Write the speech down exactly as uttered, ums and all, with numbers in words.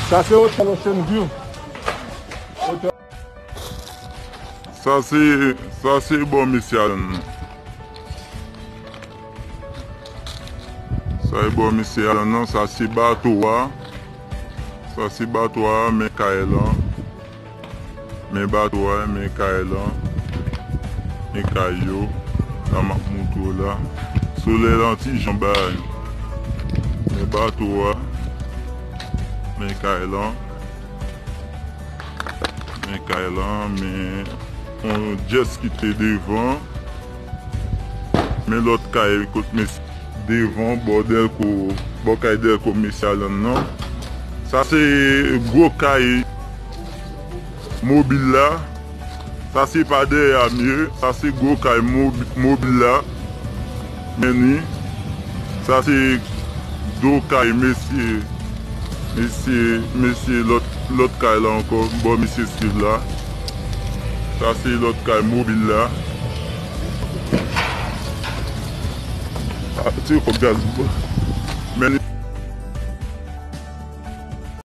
Sa se otèl Ocean View. Otèl. Sa se, sa se bò mesye Alan nan. Sa e bò mesye Alan nan, sa se bato a. Sa se bato a, men kay lan. Men bato a, men kay lan. Men kay yo. La m ap montre w la. Solèy lan ti jan bay. Men bato a. Men kay lan. Men kay lan, men yon jet ski te devan. Men lòt kay kot mesye devan, bò Dèlko, bò kay Dèlko mesye Alan nan. Sa se gwo kay mobil la. Sa se pa dèyè a m ye. Sa se gwo kay mob-, mobil la. Men ni. Sa se do kay mesye, mesye, mesye lòt, lòt kay la ankò, bò mesye Steve la. Sa se lòt kay mobil la. Ah, tire kòb gaz.